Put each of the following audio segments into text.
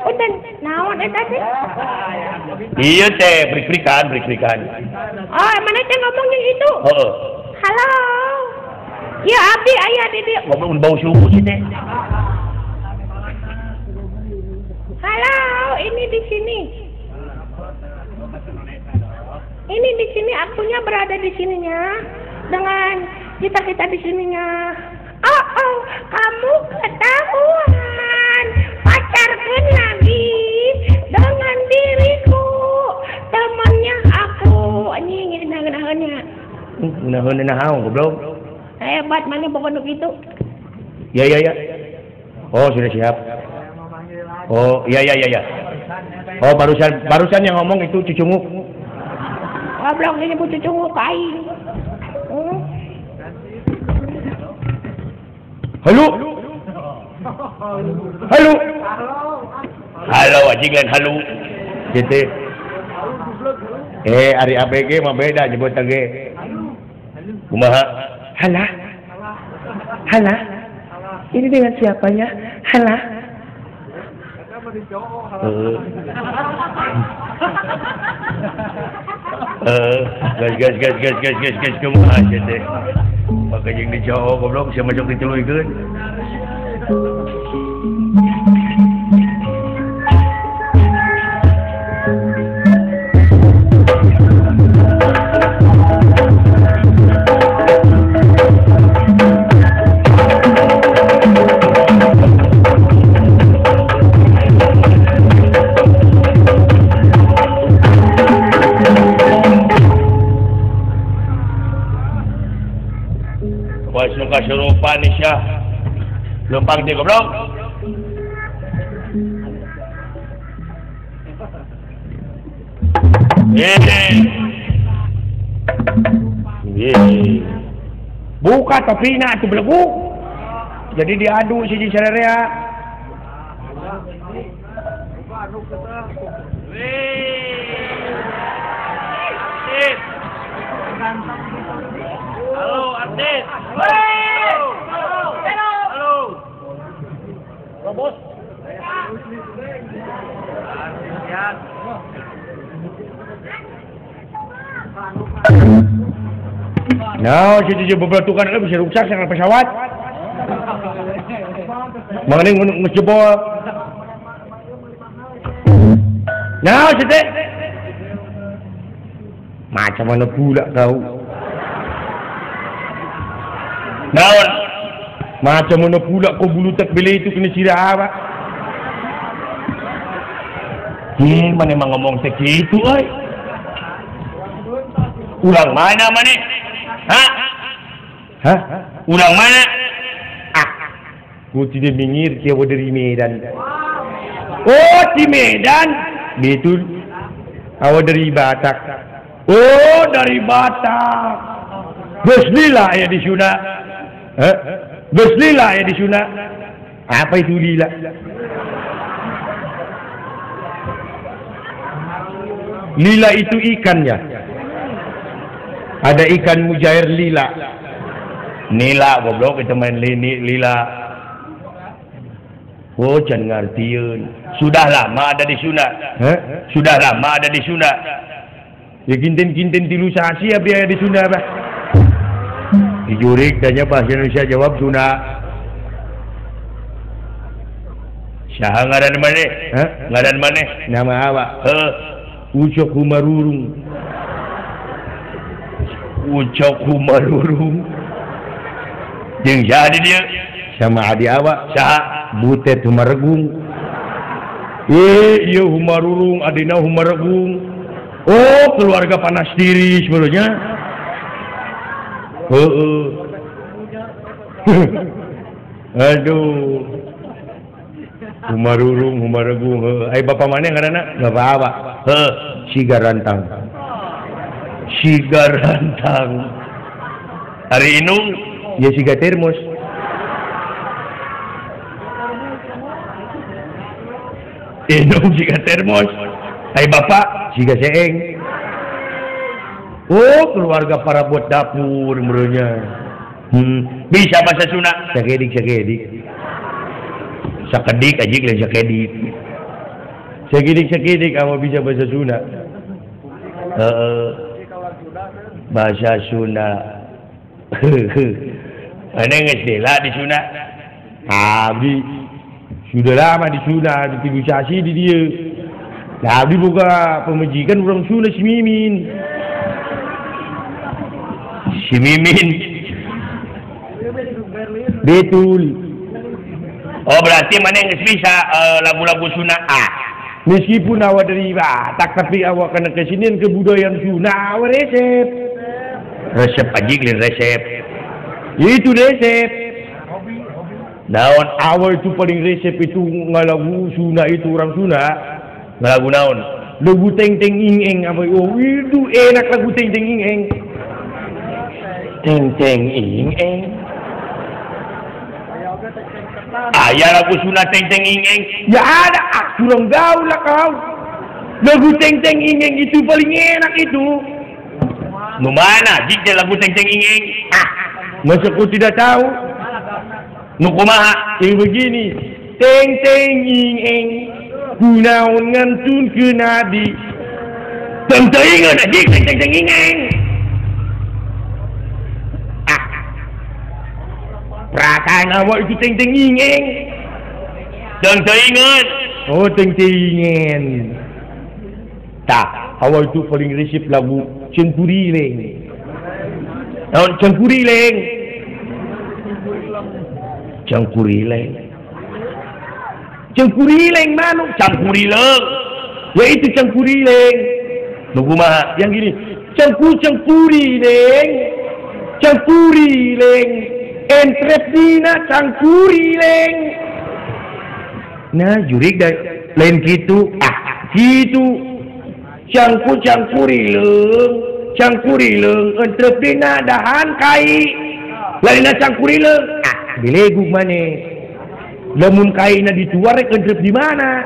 Punten, naon eta teh? Iya teh, brik-brikan, brik-brikan. Oh, mana teh ngomong yang itu? Heeh. Halo. Ya abdi aya di dieu. Ngomong bau suhu sih teh. Halo, ini di sini. Ini di sini akunya berada di sininya dengan kita-kita di sininya. Oh, oh, kamu ketahuan pacarkan lagi dengan diriku, temannya aku. Anjing, naon-naonnya. Naon-naon goblok. Hebat mana pokoknya gitu. Ya ya ya. Oh, sudah siap. Oh, ya ya ya ya. Oh, barusan yang ngomong itu cucunguk. Goblok ini bu cucunguk aing. Halo. Halo. Halo anjing lain halo. Gitu. Ari ABG mah beda nyebut ge. Kumaha? Hala. Hala. Ini dengan siapanya? Hala. Gas gas gas gas gas gas gas kumaha sia teh. Maka jeung di cowok goblok sia masuk dituluykeun. Kasurupan Isya lempang di goblok. Buka topina atuh beleguk. Jadi diadu siji sarerea. Halo artis. Halo. Halo. Bos. Nah, si bebatukan bisa rusak sangat pesawat. Mengenai ngus jebol. Nah, si teh. Macam mana pula kau? Naon? Macam mana pula kau bulu tak beli itu kena sirah apa? Mana emang ngomong segitu, oi? Ulang mana mana? Hah? Hah? Ulang mana? Ah, gua tidak minggir kia dari Medan. Oh, di Medan? Betul. Awak dari Batak. Oh, dari Batak. Bismillah ya di Sunda. Hah? Bismillah ya di Sunda. Apa itu lila? Lila itu ikannya. Ada ikan mujair lila. Nila goblok itu main lini lila. Oh, jangan ngertieun. Sudah lama ada di Sunda. Hah? Sudah lama ada di Sunda. Ya kinten-kinten tilu sasi abdi aya di Sunda bah. Dijurik tanya bahasa Indonesia jawab Sunda. Saha ngaran maneh? Hah? Ngaran maneh? Nama awak. Heuh. Ucok Humarurung. Ucok Humarurung. Jeung saha di dieu? Sama adi awak. Saha? Butet Humaregung. Ieu Humarurung, adina Humaregung. Oh, keluarga panas diri sebenarnya. Heeh. Aduh. Humarurung, Humaregung. Heuh. Ai bapa maneh ngaranna? Bapak awak. Heuh, Sigarantang. Sigarantang. Ari inung ya siga termos. Inung siga termos. Ai bapak siga seeng. Oh, keluarga para buat dapur merenya. Bisa bahasa Sunda? Sakedik sakedik. Sakedik aja lain sakedik. Sakedik-sakedik awa bisa bahasa Sunda. Bahasa Sunda. Mana geus lila di Sunda? Abdi sudah lama di Sunda, di di dia. Nah, abdi buka pemajikan orang Sunda si Mimin. Si Mimin. Betul. Oh, berarti mana yang bisa lagu-lagu Sunda? Ah. Meskipun awak dari Batak, tapi awak kena kesinian kebudayaan Sunda, awak resep. Resep aja, resep. Itu resep. Naon awal itu paling resep itu ngalagu Sunda itu orang Sunda. Ngalagu naon? Lagu teng teng ing eng apa? Oh, itu enak lagu teng teng ing eng. Teng teng ing eng. Aya lagu Sunda teng teng ing eng. Ya ada, ah, kurang gaul lah kau. Lagu teng teng ing eng itu paling enak itu. Nu mana? Jika lagu teng teng ing eng. Ah, masa kau tidak tahu? Nu kumaha? Yang begini, teng teng ing eng, kunaon ngantun ke nabi. Teng teng anjing teng teng teng ing eng. Ah, perasaan awak itu teng teng ing eng. Teng teng. Oh, teng teng. Tak, awak itu paling resip lagu Cengkurileng. Naon Cengkurileng? Cangkurileng. Cangkurileng manuk cangkurileng. Ya itu cangkurileng. Nu kumaha? Yang gini, cangku cangkurileng. Cangkurileng. Entrep dina cangkurileng. Nah, jurik da lain kitu. Ah, kitu. Cangku cangkurileng, cangkurileng entrep dina dahan kai. Lainna cangkurileng. Ah, dileguk mana? Lamun kaina dituar rek entrep di mana?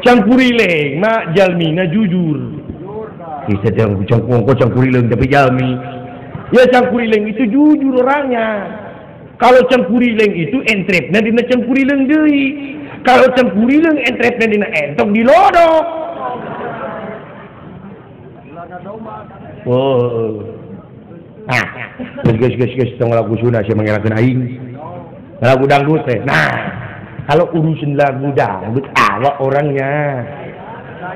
Cangkurileng mak jalmina jujur. Bisa cangkurileng cangkurileng tapi jalmi. Ya cangkurileng itu jujur orangnya. Kalau cangkurileng itu entrepna dina cangkurileng deui. Kalau cangkurileng entrepna dina entok dilodok. Oh. Nah, geus tong lagu Sunda sia mangelakeun aing. Lagu dangdut teh. Nah, kalau urusan lagu dangdut awak orangnya.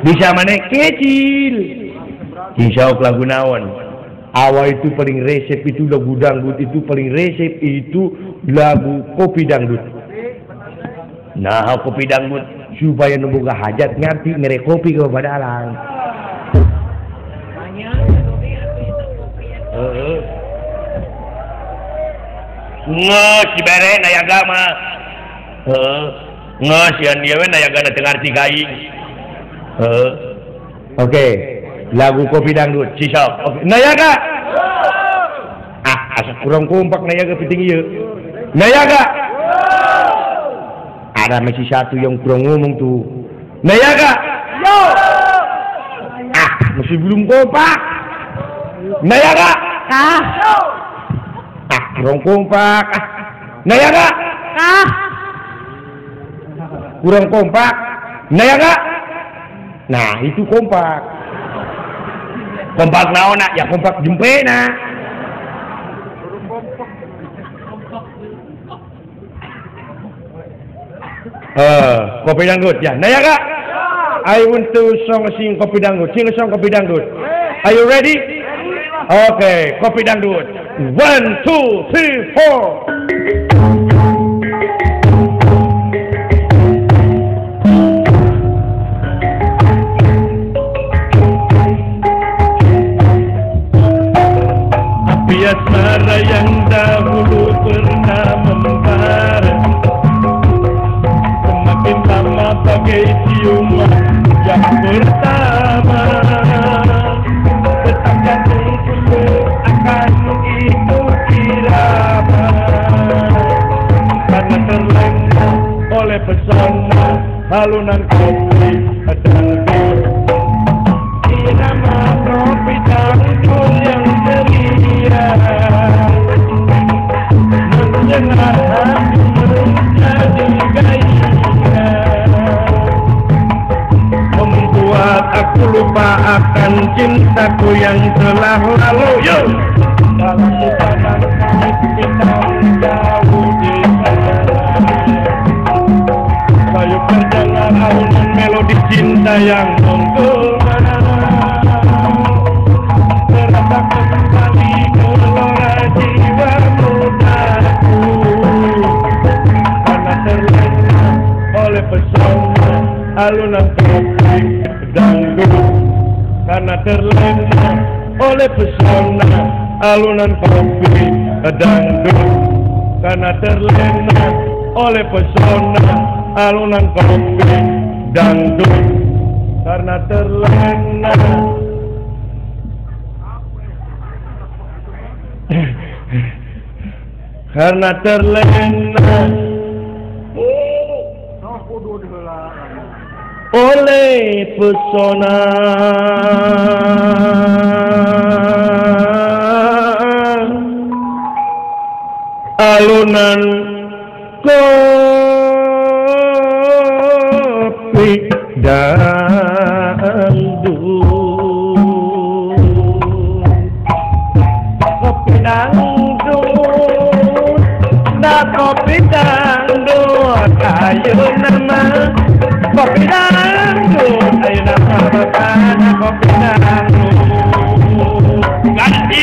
Bisa mana kecil. Insya Allah lagu naon. Awak itu paling resep itu lagu dangdut itu paling resep itu lagu kopi dangdut. Nah, kopi dangdut supaya nu boga hajat ngerti mere kopi ke badalang. Ngeus si bere nayaga mah. Heeh. Ngeus yan dia we nayaga teu ngarti ka aing. Heeh. Oke, lagu kopi dangdut sisok. Oke, nayaga. Ah, asa kurang kompak nayaga penting ieu. Nayaga. Ada masih satu yang kurang ngomong tuh. Nayaga. Yo. Ah, masih belum kompak. Nayaga. Ah. Ah, kurang kompak. Ah. Nayaga. Ah. Kurang kompak. Nayaga. Nah, itu kompak. Kompak naon ya kompak jempena. Kopi dangdut ya. Nayaga. I want to song sing kopi dangdut. Sing song kopi dangdut. Are you ready? Oke, kopi dangdut. 1, 2, 3, 4. Api asmara yang dahulu pernah membara, semakin lama bagai ciuman yang pertama. Tetap jantungku akan mengikut irama, karena terlena oleh pesona halunan kopi dangdut. Irama kopi dangdut yang ceria, Cintaku yang telah lalu. Yo. Dalam hutan jauh di sana, sayup terdengar alunan melodi cinta yang menggema. Terasa kembali gelora jiwa mudaku, karena terlena oleh pesona alunan kopi dangdut. Karena terlena oleh pesona alunan kopi dangdut. Karena terlena oleh pesona alunan kopi dangdut. Karena terlena. Karena terlena oleh pesona alunan kopi dangdut. Kopi dangdut, nah kopi dangdut, ayo nama kopi dangdut, ayo nama bapak kopi dangdut. Ganti.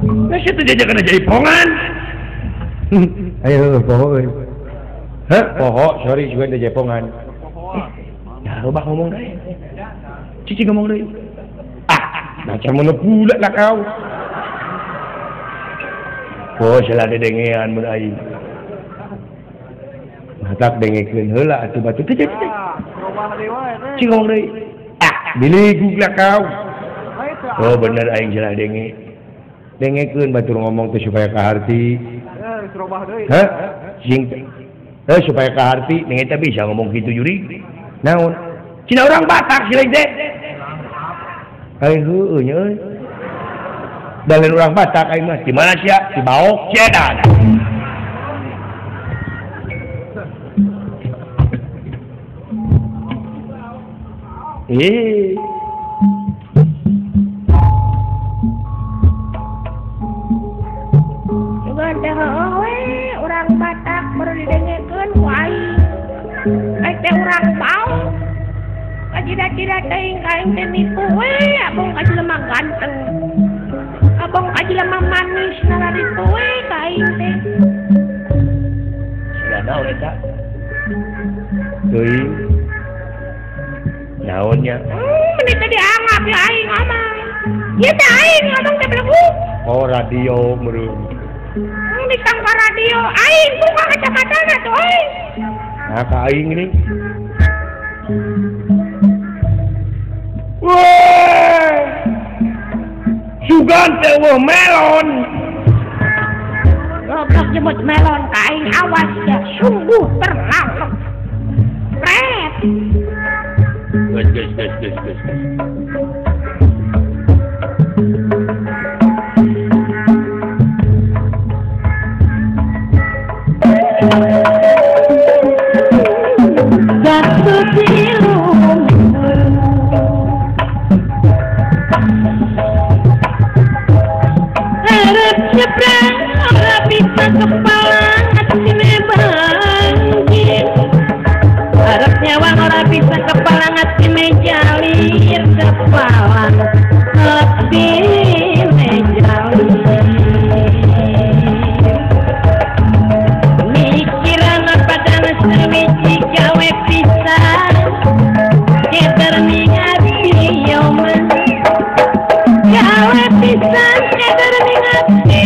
Nah, situ jajakan aja ipongan. Ayo poho. Hah? Poho, sorry juga ada jepongan. Ya, rubah ngomong deh. Cici ngomong deh. Ah, macam mana pula lah kau. Oh, salah dedengean mun aing. Matak dengekeun heula atuh batu teh. Cici ngomong deui. Ah, biligug lah kau. Oh, bener aing salah denge. Dengekeun batur ngomong teh supaya kaharti. Hah? Sing supaya kaharti ning eta bisa ngomong kitu juri. Naon? Cina orang Batak si lain teh. Ai heueuh nya euy. Da lain urang Batak aing mah. Di mana sia? Di Baok Cedan. Eh. Sugan teh heueuh we urang Batak baru didengekeun ku aing. Aing teh urang Baok. Kajida-jida teuing ka aing teh nipu we, abong ka jelema ganteng. Abong ka jelema manis nararitu we ka aing teh. Sudah naon eta? Teuing. Naonnya? Meni teh dianggap ya aing ngomong. Ieu teh aing ngomong teh belegu. Oh, radio meureun. Disangka radio aing buka kacamatana tuh aing. Nah, ka aing nih. Weh. Sugan teh eueuh melon. Goblok jemput melon ka aing awas ya, sungguh terlalu. Pret. Guys, guys, guys, guys, guys. Jatuh di harap nyebrang ora bisa kepala atine banjir. Harap nyawang ora bisa kepala atine jalir kepala atine jalir. Mikiran padang sewiji gawe pisan keter ning ati yoman gawe pisan keter ning ati.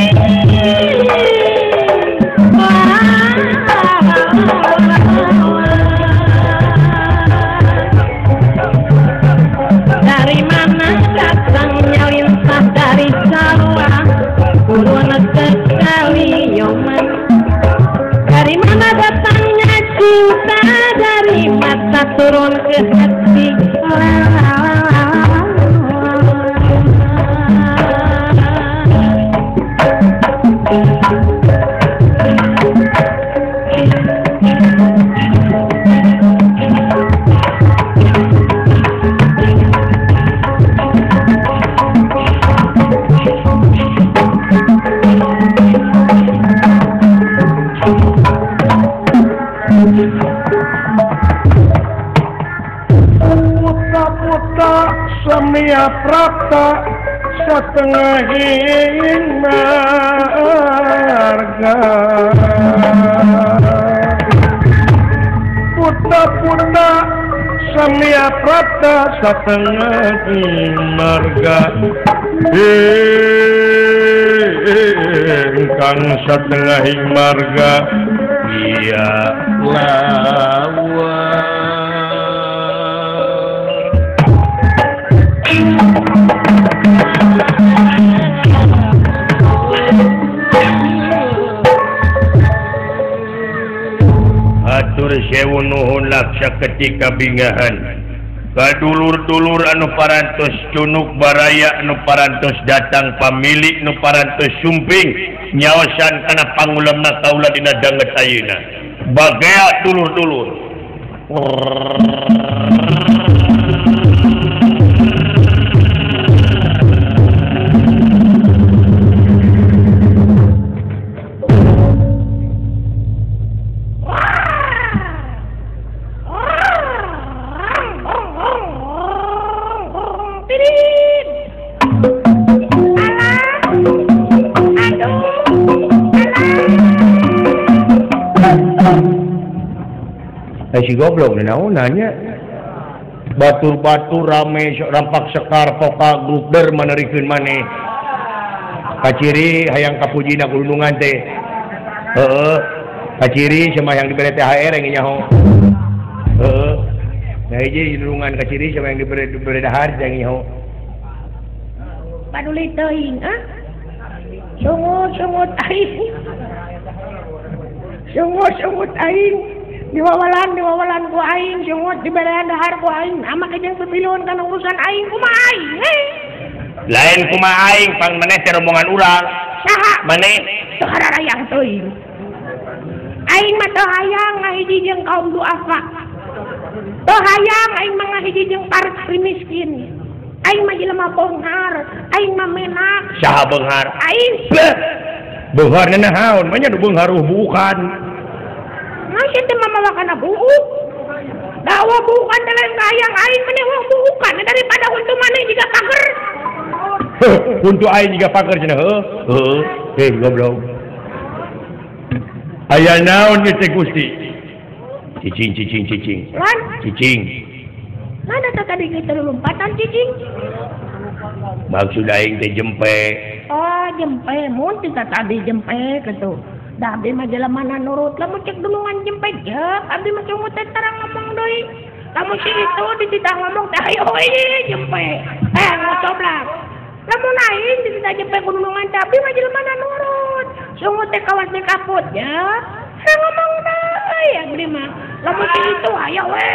Dari mana datangnya lintah dari sawah turun sekali yoman. Dari mana datangnya cinta dari mata turun ke hati. Samia prapta satengahing marga puta-puta samia prapta satengahing marga ingkang satengahing marga iya lawa. Atur sewu nuhun laksa ketika bingahan kadulur-dulur anu parantos cunuk baraya anu parantos datang pamilik nu parantos sumping nyaosan kana pangulemna kaula dina danget ayeuna bagea dulur-dulur. Si goblok naon nanya batur-batur rame rampak sekar poka grupder manerikeun maneh kaciri hayang kapujina kulunungan teh heeh kaciri sama yang dibere THR yang nyaho heeh nah hiji nulungan kaciri sama yang dibere dahar yang nyaho paduli teuing ah sungut-sungut aing sungut-sungut aing diwawalan ku aing sungut diberean dahar ku aing ama kejeng pipilun kana urusan aing kumaha aing lain kumaha aing pang maneh teh rombongan urang saha maneh teu hararayang teuing aing mah teu hayang ngahiji jeung kaum duafa teu hayang aing mah ngahiji jeung para miskin aing mah jelema beunghar aing mah menak saha beunghar aing beunghar naon mah nya nu beunghar bukan masih teh mamawa kana buuk dawa buukan teh lain hayang aing maneh wong buukan daripada huntu maneh jiga pager huntu aing jiga pager cenah heuh heuh heh goblok aya naon ieu teh Gusti cicing cicing cicing lan cicing mana teh tadi kita lompatan cicing maksud aing teh jempe oh jempe mun teh tadi jempe kitu da abdi mah jelema nurut lamun cek dunungan jempe jep abdi mah cungut teh tarang ngomong deui lamun si itu dititah ngomong teh ayo euy jempe ngocoblak lamun aing dititah jempe ku dunungan teh abdi mah jelema nurut sungut teh kawas teh kaput ya ngomong deui abdi mah lamun si itu ayo we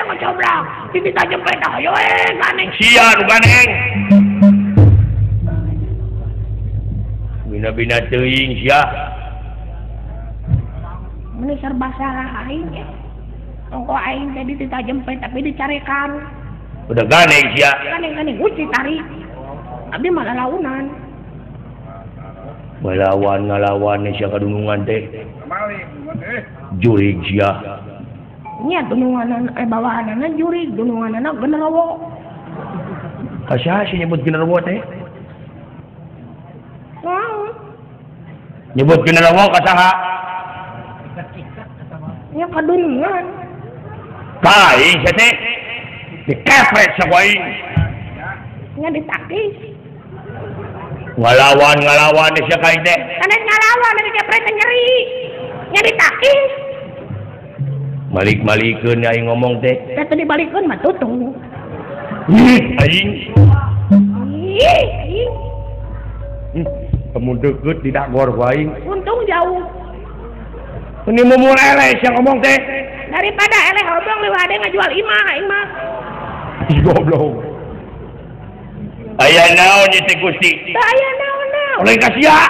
ngocoblak dititah jempe teh ayo we ganeng sia nu ganeng bina-bina teuing sia meni serba salah aing ya. Ongko aing tadi dititah jempe tapi dicarekan. Udah ganeng sia. Ganeng-ganeng gusti tarik. Abdi mah lalaunan. Ngalawan ngalawan sia kadunungan teh. Jurig sia. Nya dununganan bawahanana jurig, dununganana genderowo. Ka saha sih nyebut genderowo teh? Naon? Nyebut genderowo ka saha? Nya kadunungan. Ka aing sia teh dikepret sa ku aing. Nya ditakis. Ngalawan ngalawan sia ka aing teh. Sanes ngalawan dari kepret nyeri. Nya ditakis. Malik-malikeun aing ngomong teh. Teh teu dibalikeun mah tutung. Ih aing. Ih aing. Kamu deket tidak gor ku aing. Untung jauh. Ini mumul eleh siang ngomong teh. Daripada eleh ngomong leuwih hade ngajual imah aing mah. Ih goblok. Aya naon ieu teh Gusti? Teu aya naon-naon. Oleh ka sia.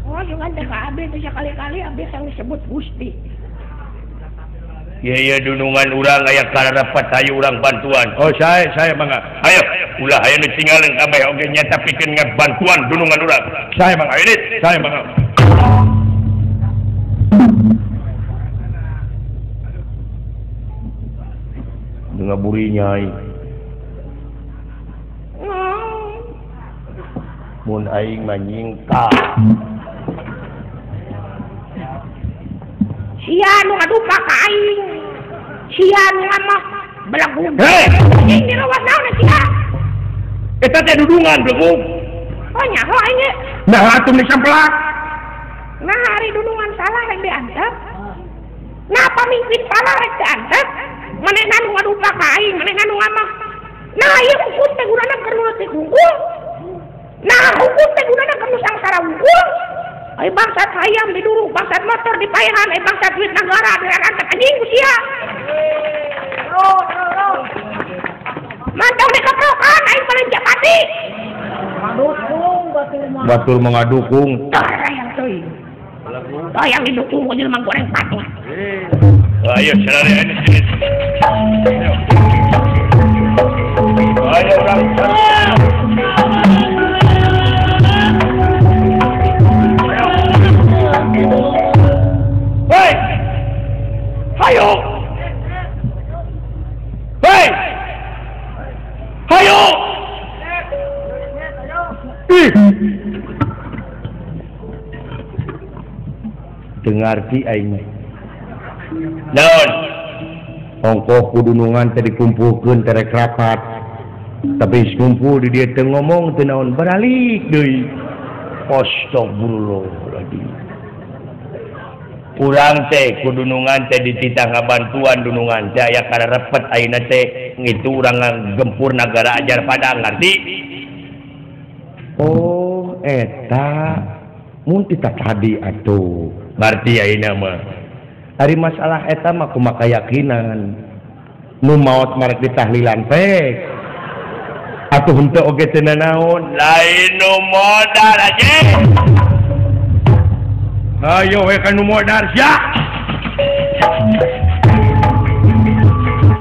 Oh, jangan teh ka abdi teh sakali-kali abdi yang disebut Gusti. Ieu ieu dunungan urang aya kararapat hayu urang bantuan. Oh, saya mangga. Ayo, ulah aya nu tinggalin kabeh oge nyata pikeun ngabantuan dunungan urang. Saya mangga. Ayo, saya mangga. Ngaburinya aing. Mun aing mah nyingkah. Sia nu ngadupa ka aing. Sia nu ngamah belegug. Hei, anjing direwas naon sia? Eta teh dudungan belegug. Oh nyaho aing ge. Nah atuh meni sampelak. Nah hari dudungan salah rek diantep. Nah pamimpin salah rek diantep. Manehna nu ngadupa ka aing, manehna nu ngamah. Nah ieu hukum teh gunana keur nu leutik hungkul. Nah hukum teh gunana keur nu sangsara hungkul. Ai bangsat hayam diduruk, bangsat motor dipaehan, ai bangsat duit negara dirantep anjing ku sia. Mantau dikeprokan aing paling japati. Batur mengadukung. Tah hayang teuing. Tah yang didukung ku jelema goreng patung. Ayo sarare ini sini. Ayo urang. Hei! Hayo! Hei! Hayo! Ih! Dengarti aing. Naon? Ongkoh kudunungan teh dikumpulkeun teh rek rapat. Tapi ngumpul di dieu teu ngomong teu naon baralik deui. Astagfirullahaladzim. Urang teh kudunungan teh dititah ngabantuan dunungan teh aya kana repet ayeuna teh ngitu urang ngagempur nagara ajar Padang ngarti. Oh eta mun tita tadi atuh ngarti ayeuna mah. Ari masalah eta mah kumaha keyakinan nu maot marek ditahlilan teh atuh henteu oge teu nanaon lain nu modal aja. Ayo we kan nu modal sia.